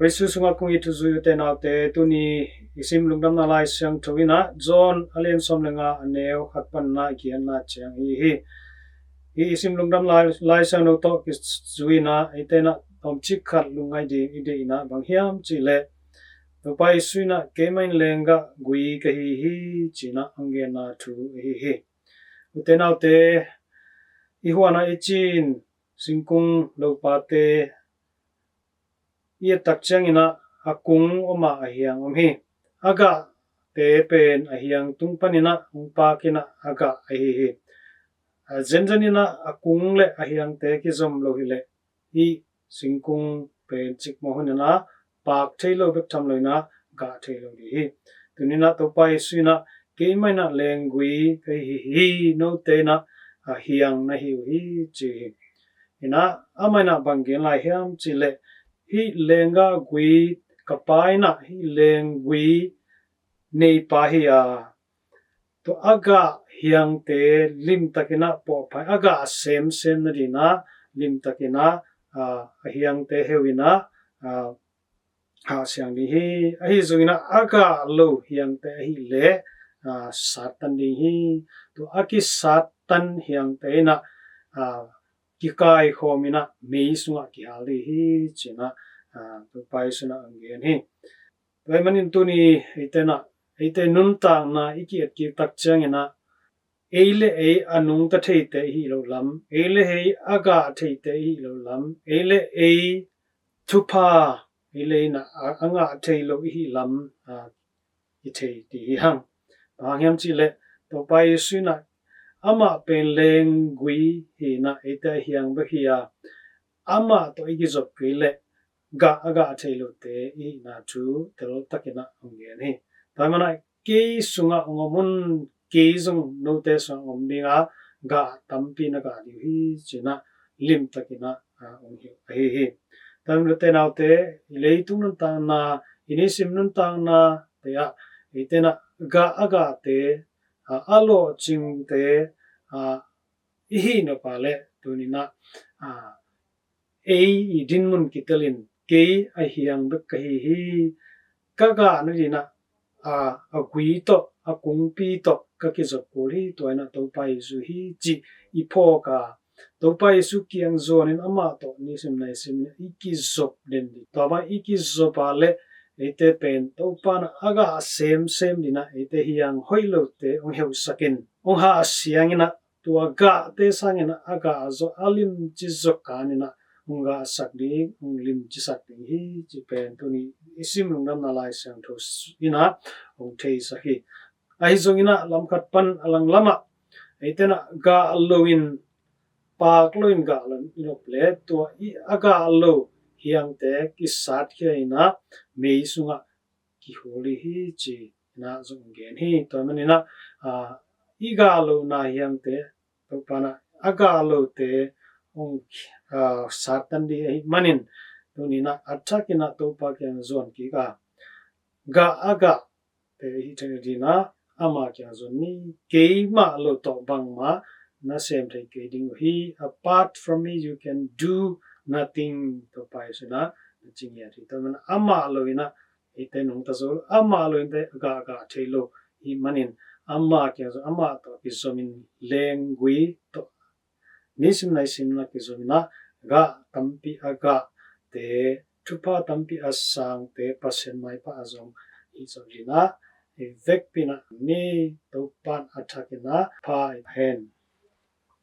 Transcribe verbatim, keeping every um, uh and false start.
Jesu sungah kong it thuzui u te nau te, tuni i sim lungdamna Lai Siangtho in ah John a lian sawm le nga, a neu khat pan ah i kiatna ciang hi hi. Hi i sim lungdam Lai, Lai Siangtho tawh kizui in ah eite in ah tawmcik khat lungngaih ding i deih in ah bang hiam cih leh, Topa Jesu in ah, "Keimah in lenggah gui ka hi hi," ci-in ah hong genna thu ahi hi. U te nau te, i huan ah i cin singkung lopate i et tak ciangin ah a kung om a, a hiang om hi. A gahte pen a hiang tung panin ah hong paak in ah a gah ahi hi. A zenzen in ah a kung le a hiangte kizom lo hi leh, hih singkung pen cikmah hun in ah paak thei lo bek tham lo in ah gah thei lo ding hi. Tuni in ah Topa Jesu in ah, "Keimah in ah lenggui ka hi hi, note in ah a hiang na hi uh hi," ci hi. In ah amah in ah bang gen lai hiam cih leh, "Hih lenggah gui ka Pa in ah hih lenggui neipa hi a, tua a gah hiangte limtakin ah pawhpha in, a gah semsem nadingin ah limtakin ah, aa, a hiangte heu in ah, aa, hahsiang ding hi. Ahi zongin ah a gah lo hiangte ahih leh, aa, sattan ding hi. Tua a kisattan hiangte in ah, aa, kikaikhawm in ah mei sungah kihal ding hi," ci-in ah, aa, Topa Jesu in ah hong gen hi. Tua ahih manin tuni eite in ah, eite nuntakna i ki-etkik tak ciangin ah, ei le ei a nungta theite i hih loh lam, ei le ei a gah theite i hih loh lam, ei le ei thupha, ei le ei in ah a, a ngah thei lo i hih lam, aa, i thei ding hi hang. Bang hang hiam cih leh, Topa Jesu in ah amah pen lenggui hi in ah eite a hiang bek hi a, amah tawh i kizop kei leh gah a gah thei lote i hihna thu teltakin ah hong gen hi. Tua ahih manin ah kei sungah hong om un, kei zong note sungah hong om ding a, gah tampi na gah ding uh hi, ci-in ah limtakin ah, aa, hong hilh ahi hi. Tua ahih manin u te nau te, i leitung nuntakna, i nisim nuntaknate ah eite in ah gah a gahte, aa, a lawhcingte, aa, i hih nop leh tuni in ah, aa, ei i dinmun kitelin, "Kei a hiang bek ka hi hi, ka gah nadingin ah, aa, a gui tawh, a kungpi tawh ka kizop kul hi, tua in ah Topa Jesu hi," cih i phawk a, Topa Jesu kiang zuanin amah tawh nisim naisim in ah i kizop den ding. Tua bang i kizop a leh eite pen Topa in ah a gah semsem dingin ah eite hiang hoih lote hong heuhsak in, hong hahsiang in ah, tua gahte sangin ah a gah zaw, a limci zaw kan in ah hong gahsak ding, hong limcisak ding hi, cih pen tuni i sim lungdamna Lai Siangtho in ah hong theisak hi. Ahi zongin ah lam khat pan a lang lam ah eite in ah gah loin, paak loin gah loin i nop leh tua i a gah lo hiangte kisatkhia in ah mei sungah kihul ding hi, ci-in ah zong gen hi. Tua ahih manin ah, aa, i gah lohna hiangte Topa in ah a gah lote hong, aa, sattan ding ahih manin, tuni in ah a thakin ah Topa kiang zuan kik a, gah a gahte i hih theih nadingin ah ama kiang zuan ni. "Keimah lo tawh bangmah na sem thei kei ding uh hi. Apart from me, you can do nothing," Topa Jesu in ah na ci ngiat hi. Tua ahih manin amah lo in ah eite nungta zo lo, amah lo in eite gah gah thei lo ahih manin ama kiang zuan, amah tawh kizomin, lenggui tawh nisim naisim in ah kizomin ah gah tampi a gahte, thupha tampi a sangte, Pasian maipha a zong hi zo dingin ah i vekpi in ah ni. Topa in a thakin ah pha hen.